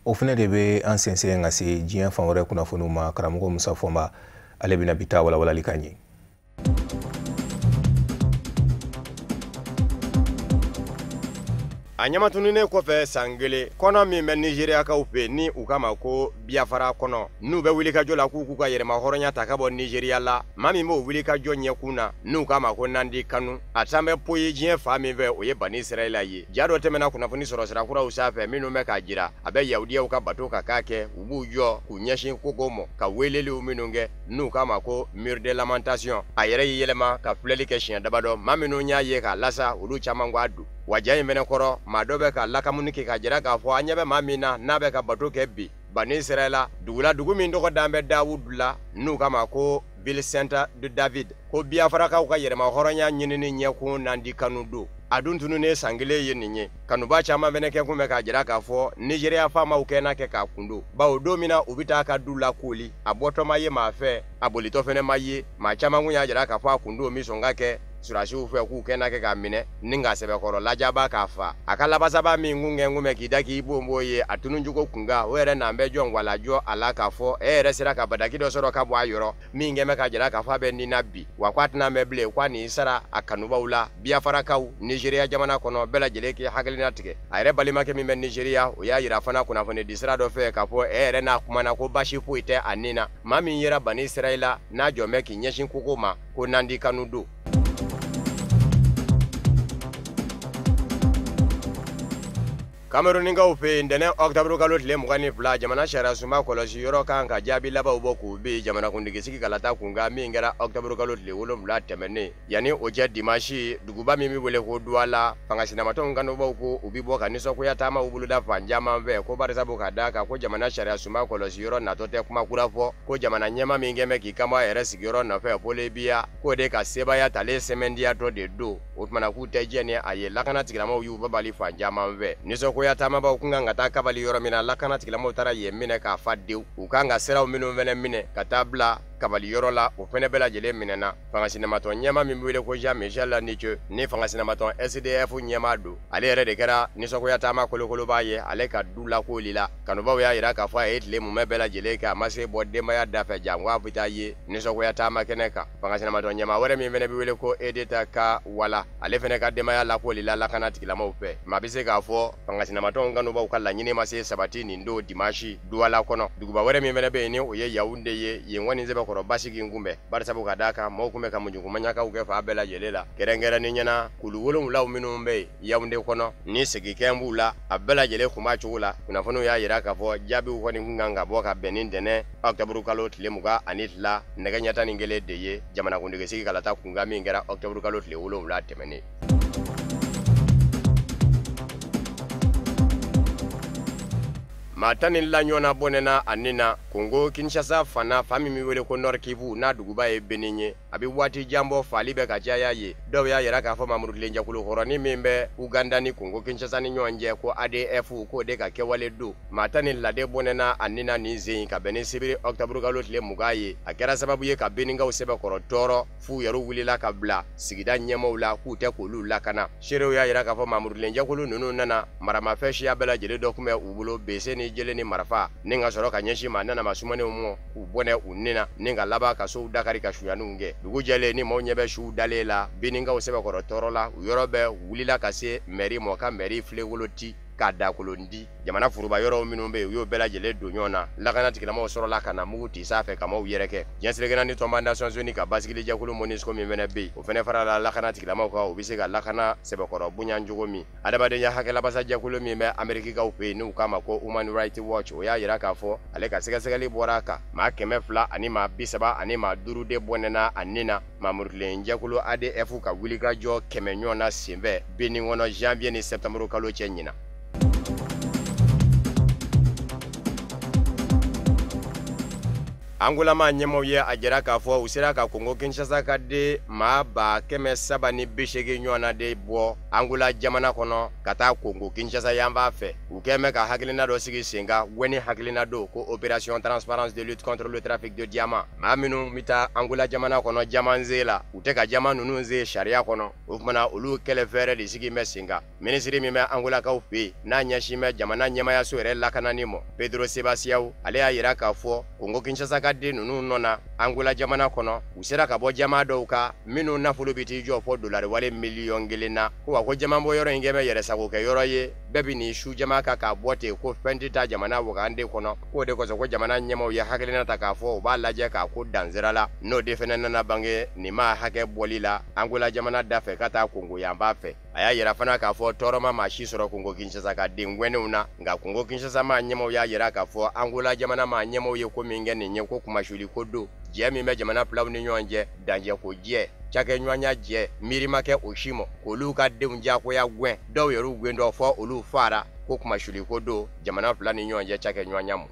O fana de bɛ an sɛnsɛn ka se diɲɛ fan wɛrɛ kunnafoniw ma. Karamɔgɔ Musa Fɔnba, ale bɛna bi ta walawalali kan ye. A ɲamatununnen kɔfɛ san 1 kɔnɔ min bɛ Nizeriyakaw fɛ, ni u kama ko Biafra kɔnɔ, n'u bɛ wulikajɔ la k'u k'u ka yɛrɛma hɔrɔnya ta ka bɔ Nizeriya la, maa min b'o wulikajɔ ɲɛkun na, n'u kama ko Nnamdi Kanu, a tan bɛ poyi diɲɛ fan min fɛ, o ye Bani Israɛla ye. Ja dɔ tɛmɛna kunnafoni sɔrɔ sira kuraw sanfɛ minnu bɛ k'a jira a bɛ yahudiyaw ka bato ka k'a kɛ, u b'u jɔ k'u ɲɛsin kogo mɔ ka weleliw minnu kɛ, n'u kama ko mur de lamentation. A yɛrɛ y'i yɛlɛma ka filɛli kɛ siɲɛ dabadɔ, maa minnu y'a ye k'a lasa, olu caman ko a don. Wa ja in fɛnɛ kɔrɔ, maa dɔ bɛ ka lakamuni kɛ k'a jira k'a fɔ an ɲɛ bɛ maa min na n'a bɛ ka bato kɛ bi Bani Israɛla dugu la, dugu min tɔgɔ dan bɛ Dawudu la, n'u kama ko ville sainte de David, ko Biafrakaw ka yɛrɛma hɔrɔnya ɲinini ɲɛkun Nnamdi Kanu don. A dun tununnen san 1 ye nin ye. Kanuba caman fɛnɛ kɛ kun bɛ k'a jira k'a fɔ Nizeriya faamaw kɛnɛ kɛ k'a kundo, bawo don min na u bɛ taa ka du lakooli, a bɔtɔ ma ye maa fɛ, a bolitɔ fɛnɛ ma ye. Maa caman kun y'a jira k'a fɔ a kundo min sɔn ka kɛ surasiw fɛ k'u kɛnɛ kɛ k'a minɛ ni ka sɛbɛkɔrɔ lajaba k'a fa. A ka labasaba min kun kɛ kun bɛ k'i da k'i bonbon ye a tununcogo kunkan, o yɛrɛ n'an bɛ jɔn walajɔ a la k'a fɔ e yɛrɛ sera ka badaki dɔ sɔrɔ ka bɔ a yɔrɔ min kɛ bɛ k'a jira k'a fɔ a bɛ nin na bi, wa k'a tɛna mɛn bilen, k'a nin sara a kanubaw la. Biafrakaw Nizeriya jamana kɔnɔ bɛɛ lajɛlen k'i hakilina tigɛ. A yɛrɛ balimakɛ min bɛ Nizeriya, o y'a jira fana kunnafoni di sira dɔ fɛ k'a fɔ e yɛrɛ n'a kumana ko baasi foyi tɛ a nin na. Maa min yera Bani Israɛla n'a jɔn bɛ k'i ɲɛsin kogo ma, ko Nnamdi Kanu don. Kamerunikaw fɛ yen, ntɛnɛn ɔkutɔburu kalo tile 22, jamana sariya sunba kɔlɔsi yɔrɔ kan ka jaabi labanw bɔ k'u bin jamanakuntigi sigi kalata kunkan min kɛra ɔkutɔburu kalo tile 7 tɛmɛnen. Yanni o cɛ, dimansi, duguba min bɛ wele ko Douala, fanga sinamatɔnw kanubaw ko u bɛ bɔ ka nisɔngoya taamaw boloda fan caman fɛ, ko barisabu ka d'a kan ko jamana sariya sunba kɔlɔsi yɔrɔ natɔ tɛ kuma kura fɔ, ko jamana ɲɛmaa min kɛn bɛ k'i kanbɔ a yɛrɛ sigiyɔrɔ nɔfɛ Paul Biya, k'o de ka sebaaya talen sɛmɛndiyatɔ de don. O tuma k'u tɛ jɛ ni a ye. Lakana tigilamɔgɔw y'u babali fan caman fɛ. Nisɔngoya taamabaw kun kan ka taa kabali yɔrɔ min na, lakana tigilamɔgɔw taara yen minɛ k'a fa dewu. U kan ka siraw minnu fɛnɛ minɛ ka taa bila kabali yɔrɔ la, o fɛnɛ bɛɛ lajɛlen minɛna. Fanga sinamatɔn ɲɛmaa min bɛ wele ko Jean Michel Nitcheu, ni fanga sinamatɔn SDF ɲɛmaa don, ale yɛrɛ de kɛra nisɔngoya taama kolokoloba ye ale ka du lakooli la. Kanubaw y'a jira k'a fɔ a ye tile mumɛ bɛɛ lajɛlen kɛ, a ma se bɔ denbaya da fɛ, janko a bɛ taa ye nisɔngoya taama kɛnɛ kan. Fanga sinamatɔn ɲɛmaa wɛrɛ min fɛnɛ bɛ wele ko Edeta Ka Wala, ale fɛnɛ ka denbaya lakooli la lakana tigilamɔgɔw fɛ. Maa bɛ se k'a fɔ fanga sinamatɔnw kanubaw ka laɲini ma se sabati nin don dimansi Douala kɔnɔ. Duguba wɛrɛ min fɛnɛ bɛ yen, ni o ye Yaoundé ye, yen kɔni sɛbɛkɔrɔ basigi kunbɛn, barisabu ka d'a kan mɔgɔw kun bɛ ka mujugumaɲakaw kɛ fan bɛɛ lajɛlen la, kɛrɛnkɛrɛnnen ɲɛna kulu 7 minnu bɛ yen Yaoundé kɔnɔ ni segikɛn b'u la, a bɛɛ lajɛlen kun b'a cogo la. Kunnafoniw y'a jira k'a fɔ jaabiw kɔni kun kan ka bɔ ka bɛn ni ntɛnɛn ɔkutɔburu kalo tile 22 nɛgɛ ɲɛ 11 de ye, jamanakuntigi sigi kalata kunkan min kɛra ɔkutɔburu kalo tile 7 tɛmɛnen. Maa 10 ni la ɲɔgɔnna bɔnɛna a nin na Kongo Kinshasa fana, fan min bɛ wele ko Nord Kivu n'a duguba ye Benin ye. A bɛ waati jan bɔ faali bɛ ka caya ye. Dɔw y'a jira k'a fɔ mamurutilen jɛkulu kɔrɔnin min bɛ Uganda ni Kongo Kinshasa ni ɲɔgɔn cɛ, ko ADF, k'o de ka kɛwale don. Maa 12 de bɔnɛna a nin na nin sen in ka bɛn ni sibiri ɔkutɔburu kalo tile 20 ye. A kɛra sababu ye ka Beninkaw sɛbɛkɔrɔ tɔɔrɔ, f'u yɛrɛ wulila ka bila sigida ɲɛmaaw la k'u tɛ k'olu lakana. Seerew y'a jira k'a fɔ mamurutilen jɛkulu ninnu nana maramafɛn siya bɛɛ lajɛlen dɔ kun bɛ u bolo, bese ni jele ni marifa, ni ka sɔrɔ ka ɲɛsin maa nana ma sumanenw mɔ k'u bɔnɛ u nin na, ni ka laban ka sow dakari ka suyaniw kɛ. Dugu jɛlen ni maaw ɲɛ bɛ suw dalen la, Beninkaw sɛbɛkɔrɔ tɔɔrɔ la, u yɔrɔ bɛɛ wulila ka se mɛri mɔ ka mɛri filenkolon ci k'a dakolon di jamana foroba yɔrɔw minnu bɛ yen u y'o bɛɛ lajɛlen don ɲɔgɔn na lakana tigilamɔgɔw sɔrɔla ka na mugu ci sanfɛ ka maaw yɛrɛ kɛ diɲɛ seleke naani tɔnba Nations Unies ka basigili jɛkulu MONUSCO min fana bɛ yen o fana farala lakana tigilamɔgɔw kan u bɛ se ka lakana sɛbɛkɔrɔ bonya cogo min adamadenya hakɛlabasa jɛkulu min bɛ Amerikikaw fɛ yen n'u k'a ma ko Human Rights Watch o y'a jira k'a fɔ ale ka sɛgɛsɛgɛli bɔra a kan maa 235 ani maa 5 de bɔnɛna a ni na maamurutilen jɛkulu ADF ka wulikajɔ 100 ɲɔgɔn na senfɛ Benin kɔnɔ janvier ni septembre kalo cɛ ɲinan. Angola maa ɲɛmaw ye a jira k'a fɔ u sera ka Kongo Kinshasa ka den maa 380 ɲɔgɔn na de bɔ Angola jamana kɔnɔ ka taa Kongo Kinshasa yanfan fɛ u kɛlen bɛ ka hakilina dɔ sigi sen kan wɛni hakilina don ko opération transparence de lutte contre le trafic de diamant maa minnu bɛ taa Angola jamana kɔnɔ jamanze la u tɛ ka jama ninnu ze sariya kɔnɔ o tuma na olu kɛlɛ fɛɛrɛ de sigi bɛ sen kan minisiri min bɛ Angolakaw fɛ yen n'a ɲɛsin bɛ jamana ɲɛmayaso yɛrɛ lakanani ma Pedro Sebastião ale y'a jira k'a fɔ Kongo Kinshasa ka den ninnu nɔ na Angola jamana kɔnɔ u sera ka bɔ jama dɔw kan minnu nafolo bɛ t'i jɔ fɔ dolari wale miliyɔn 1 na ko wa ko jama bɔ yɔrɔ in kɛ bɛ yɛrɛsago kɛ yɔrɔ ye bɛɛ bɛ n'i su jama kan k'a bɔ ten ko fɛn tɛ taa jamana wagande kɔnɔ k'o de kosɔn ko jamana ɲɛmaaw ye hakilina ta k'a fɔ u b'a lajɛ k'a ko dansira la n'o de fana nana bange nin maa hakɛ bɔli la Angola jamana da fɛ ka taa Kongo yanfan fɛ a y'a yira fana k'a fɔ tɔɔrɔ ma maa si sɔrɔ Kongo Kinshasa ka den gɛnnenw na nka Kongo Kinshasa maa ɲɛmaaw y'a yira k'a fɔ Angola jamana maa ɲɛmaaw ye ko min kɛ nin ye ko kumasuli ko don jɛ min bɛ jamana filaw ni ɲɔgɔn cɛ danjɛ ko jɛ cakɛɲɔgɔnya jɛ miiri ma kɛ o si ma k'olu ka denw diyagoya gɛn dɔw yɛrɛ gɛn dɔ fɔ olu fara ko kumasuli ko don jamana fila ni ɲɔgɔn cɛ cakɛɲɔgɔnya ma.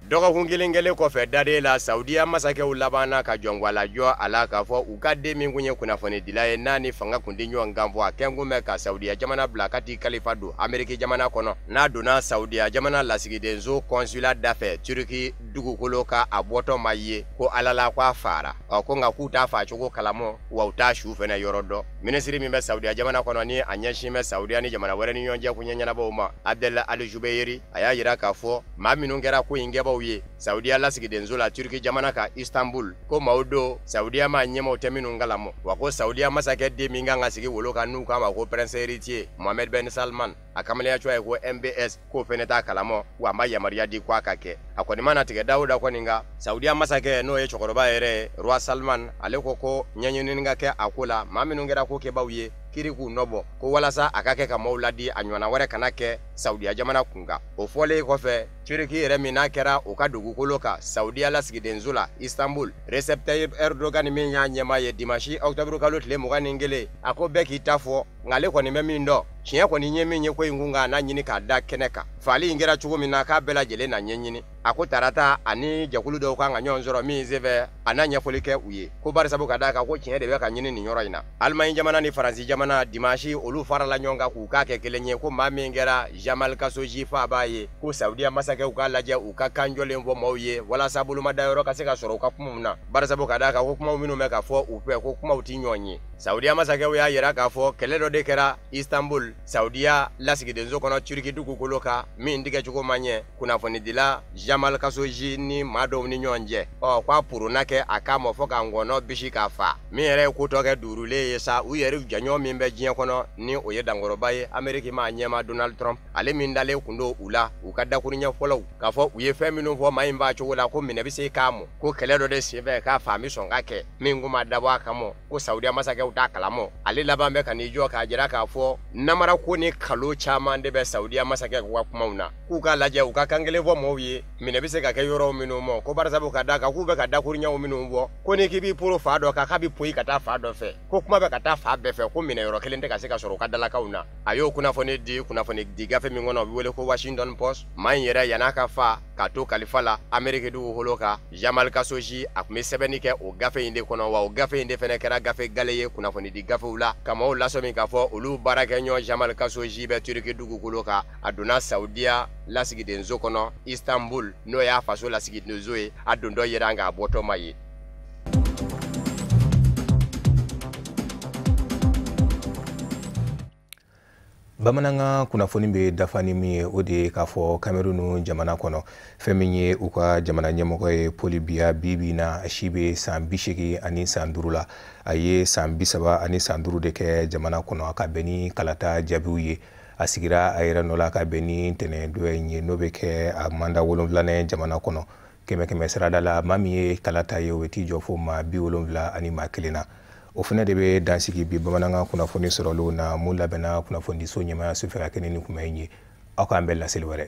Dɔgɔkun kelen kɛlen kɔfɛ daden la Saudiya masakɛw labanna ka jɔngalajɔ a la k'a fɔ u ka den min kun ye kunnafonidila ye n'a ni fanga kun tɛ ɲɔgɔn kan fɔ a kɛn kun bɛ ka Saudiya jamana bila ka t'i kalifa don Ameriki jamana kɔnɔ n'a donna Saudiya jamana lasigidenso consulat da fɛ Turki dugukolo kan a bɔtɔ ma ye ko Ala la k'a fara ɔ ko nka k'u t'a facogo kalamɔ wa u t'a su fɛnɛ yɔrɔ dɔn minisiri min bɛ Saudiya jamana kɔnɔ ni a ɲɛsin bɛ Saudiya ni jamana wɛrɛ ni ɲɔgɔn cɛ koɲɛ ɲɛnabɔw ma Abdel Al-Jubeiri a y'a jira k'a fɔ maa minnu kɛra ko in kɛbaaw ye Saudiya lasigidenso la Turki jamana ka Istanbul ko maaw don Saudiya maa ɲɛmaaw tɛ minnu kalamɔ wa ko Saudiya masakɛ den min kan ka sigi wolo kan n'u k'a ma ko prince héritier Mohamed Ben Salman a kamalenya cogoya ye ko MBS k'o fɛnɛ t'a kalamɔ wa a ma yamaruya di k'a ka kɛ a kɔni mana tigɛ da o da kɔni kan Saudiya masakɛ n'o ye cɛkɔrɔba yɛrɛ ye roi Salman ale ko ko ɲɛɲinini ka kɛ a ko la maa minnu kɛra ko kɛbaaw ye kiri k'u nɔbɔ ko walasa a ka kɛ ka maaw ladi a ɲɔgɔnna wɛrɛ kana kɛ Saudiya jamana kun kan o fɔlen kɔfɛ Turki yɛrɛ min n'a kɛra o ka dugukolo kan Saudiya lasigidenso la Istanbul Recep Tayyip Erdogan min y'a ɲɛmaa ye dimanche octobre kalo tile 21 a ko bɛɛ k'i ta fɔ nka ale kɔni bɛ min dɔn tiɲɛ kɔni ye min ye ko in kun kan a n'a ɲini k'a da kɛnɛ kan faali in kɛra cogo min na k'a bɛɛ lajɛlen na ɲɛɲini a ko tarata ani jɛkulu dɔw kan ka ɲɔgɔn sɔrɔ min senfɛ a n'a ɲɛfɔli kɛ u ye ko barisabu ka d'a kan ko tiɲɛ de bɛ ka ɲini nin yɔrɔ in na Alimaɲi jamana ni Faransi jamana dimanche olu farala ɲɔgɔn kan k'u k'a kɛ kelen ye ko maa min kɛra Jamal Khashoggi faabaa ye ko Saudiya masakɛw k'a lajɛ u ka kan jɔlen fɔ maaw ye walasa bolomadayɔrɔ ka se ka sɔrɔ u ka kumaw na barisabu ka d'a kan ko kumaw minnu bɛ ka fɔ u fɛ ko kumaw tɛ ɲɔgɔn ye Saudiya masakɛw y'a yira k'a fɔ kɛlɛ dɔ de kɛra Istanbul Saudiya lasigidenso kɔnɔ Turki dugukolo kan min tigɛcogo ma ɲɛ kunnafonidila Jamal Khashoggi ni maa dɔw ni ɲɔgɔn cɛ ɔ k'a poronna kɛ a k'a ma fɔ ka ngɔnɔ bisi k'a fa min yɛrɛ ye ko tɔ kɛ duurulen ye sa u yɛrɛ jɔɲɔgɔn min bɛ diɲɛ kɔnɔ ni o ye dankɔrɔba ye Ameriki maa ɲɛmaa Donald Trump ale min dalen kun don u la u ka dakuruɲɛ fɔlɔw k'a fɔ u ye fɛn minnu fɔ maa in b'a cogo la ko minɛ bɛ se k'a mɔ ko kɛlɛ dɔ de senfɛ k'a fa bɛ sɔn ka kɛ min kun ma dabɔ a kama ko Saudiya masakɛw t'a kalamɔ ale laban bɛ ka n'i jɔ k'a jira k'a fɔ namara ko ni kalo caman de bɛ Saudiya masakɛ ka kumaw na k'u k'a lajɛ u ka kan kelen fɔ mɔgɔw ye minɛ bɛ se ka kɛ yɔrɔ minnu ma ko barisabu ka d'a kan k'u bɛ ka dakuruɲɛw minnu fɔ ko n'i k'i b'i poro fa dɔ kan k'a bɛ poyi ka taa fa dɔ fɛ ko kuma bɛ ka taa fa bɛɛ fɛ ko minɛ yɔrɔ kelen tɛ ka se ka sɔrɔ u ka dalakaw na a y'o kunnafoni di kunnafoni di gafe min kɔnɔ o bɛ wele ko Washington Post maa in yɛrɛ yann'a ka fa k'a to kalifa la Ameriki dugukolo kan Jamal Khashoggi a tun bɛ sɛbɛnni kɛ o gafe in de kɔnɔ wa o gafe in de fana kɛra gafe gale ye kunnafoni di gafew la ka maaw lasɔmi k'a fɔ olu baarakɛɲɔgɔn Jamal Khashoggi bɛ Turki dugukolo kan a donna Saudiya lasigidenso kɔnɔ Istanbul n'o y'a faso lasigidenso ye a dontɔ yera nka a bɔtɔ ma ye. Bamanankan kunnafoni bɛ dafa ni min ye, o de ye k'a fɔ Cameroun jamana kɔnɔ, fɛn min ye u ka jamana ɲɛmɔgɔ ye Paul Biya, bi bi na a si bɛ san 85 la. A ye san 35 de kɛ jamana kɔnɔ. Ka bɛn ni kalata jaabiw ye, a sigira a yɛrɛ nɔ la ka bɛn ni ntɛnɛn in ye, n'o bɛ kɛ a mandat 7nan jamana kɔnɔ. Kɛmɛ kɛmɛ sarada la, maa min ye kalata ye, o bɛ t'i jɔ fo maa 71 na. O fana de bɛ dansigi bi bamanankan kunnafoni sɔrɔlenw na, mun labɛnna kunnafonidiso ɲɛmaaya so fɛ ka kɛ ni kuma in ye. Aw k'an bɛn laseli wɛrɛ.